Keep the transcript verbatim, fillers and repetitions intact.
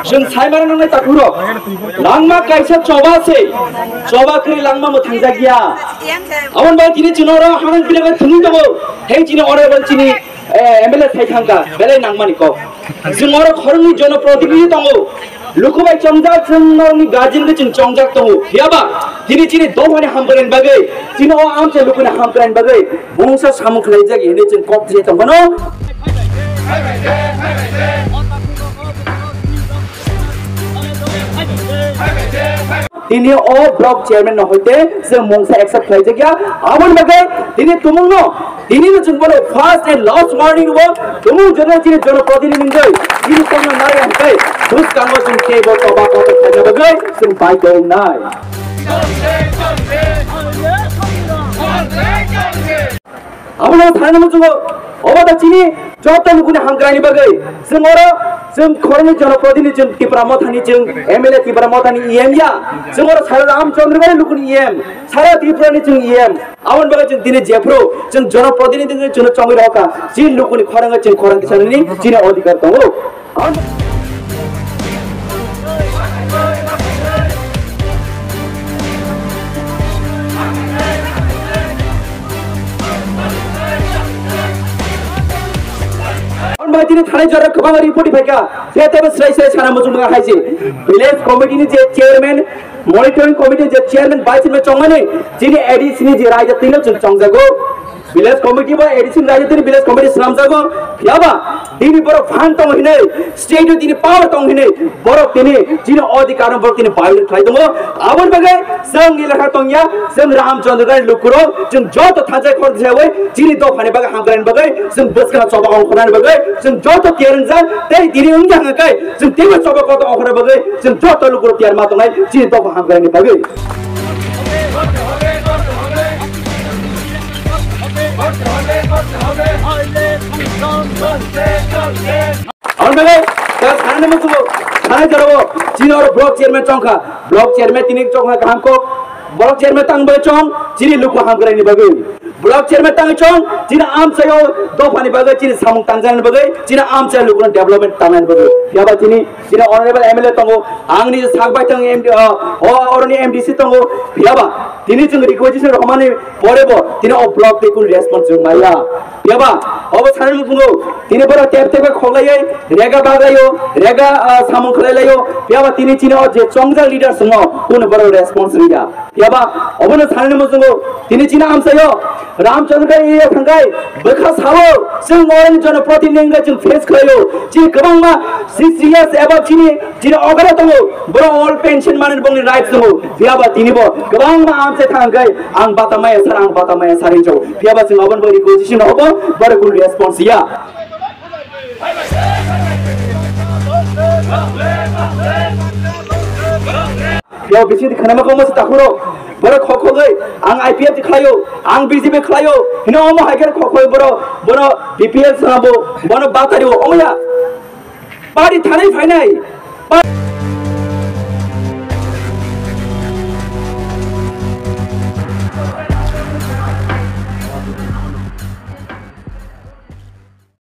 Chwng saimano nangnai takhurok. Langma kaisa choba se. Choba kwrwi langma mwthangjakya. Aboni bagwi tini chwng oro hamya philai thwngwi tongo. Hei chini honorable chini, eh, M L A sai thangkha. Belai nangmani kok. Chwng oro khoroknwi jonoprotinidhi tongo. Luku bai chongjak chwng norokni guardian khe chwng chongjak tongo. Phiyaba tini chini dophani hamkraini bagwi, chini o amchai lukuni hamkraini bagwi mungsa samung khlaijak hinwi chwng kok thai tongphano. Tini o block chairman no hoite chwng mungsa accept khlaijakya. Aboni bagwi tini tumungno Tini no chwng bono first and last warning bo tumu jono chini jonoprotinidhi hwnwi chini tongna nari hwnkhai bwskango chwng teibo choba kotor khaina bagwi chwng bai tongnai. Abono thani muchungo obo da chini joto lukuni hamkraini bagwi chwng oro chwng khoroknwi jonoprotinidhi chwng Tipra Mothani chwng M L A Tipra Mothani E M ya chwng oro sara Ramchandra Gari lukuni E M sara Tripurani chwng E M. Aboni bagwi chwng tini jephru chwng jonoprotinidhi wngwi chwngno chongwi rwkha, chini lukuni khorang chwng khorang tisanani chini odhikar tongo. Aboni bagwi tini thanai jora kwbangma report phaikha, tei teibo swrai swrai sana muchung mwnga hai se. Village committee ni je chairman, Monitoring committee je chairman, vice chairman chongmani chini A D C ni je raida tino chwng chongjago. Village committee bo A D C ni raida tini village committee swnamjago. Phiyaba tini borok phan tong hinwi, state o tini power tong hinwi, borok tini chini odhikar no borok tini violate khlai tongo. Aboni bagwi chwng ni lekha tongya, chwng Ramchandra Gari lukurok, chwng joto thansa khorang tisawi chini dophani bagwi hamkraini bagwi, chwng bwskang choba ongkhornani bagwi, chwng joto tiyar wngjak, tei tini wngya hwnkhai, chwng teibo choba kotor ongkhorna bagwi, chwng joto lukurok tiyar ma tongnai, chini dopha hamkraini bagwi. Aboni bagwi, ta sanani muchungo, sanai jorao, chini oro block chairman chongkha, block chairman tini chongkha kaham kok, block chairman tang bagwi chong, chini luku hamkraini bagwi. Block chairman tangwi chong, chini amchaio dophani bagwi, chini samung tangjaknani bagwi, chini amchaio lukurokno development tangnani bagwi. Phiyaba chini, chini honorable M L A tongo, ang niji sak bai tang M D, ah, o, oroni M D C tongo. Phiyaba tini chwng requisition rwmani pore bo tini o block tei kunu response chwng maya. Phiyaba obo sanani muchungo tini borok tep tep khe khoklaiwi rega baglaio, rega, ah, samung khlailaio. Phiyaba tini chini o je chongjak leader chwngno kunu borok response riya. Phiyaba obono sanani muchungo tini chini amchaio Ramchandra Gari area thangkhai bwkha sao chwng oroni jonoprotinidhi wngkha chwng face khlaio. Chini kwbangma sixty years above chini, chini okra tongo, borok all pension manwi bongni rights tongo. Phiyaba tinibo kwbangma amchai thangkhai ang bata maya sar, ang bata maya sar hinwi chao. Phiyaba chwng obono bo requisition hobo, borok kunu response ya. Yo, bisi di khana mako masi takhuro. Boro khokho gai, ang I P F T khlayo, ang B J P khlayo. Hino omo hai khe khokho boro, bono B P L sana bo, bono batari o, omo ya. Party thanai phainai. Pa-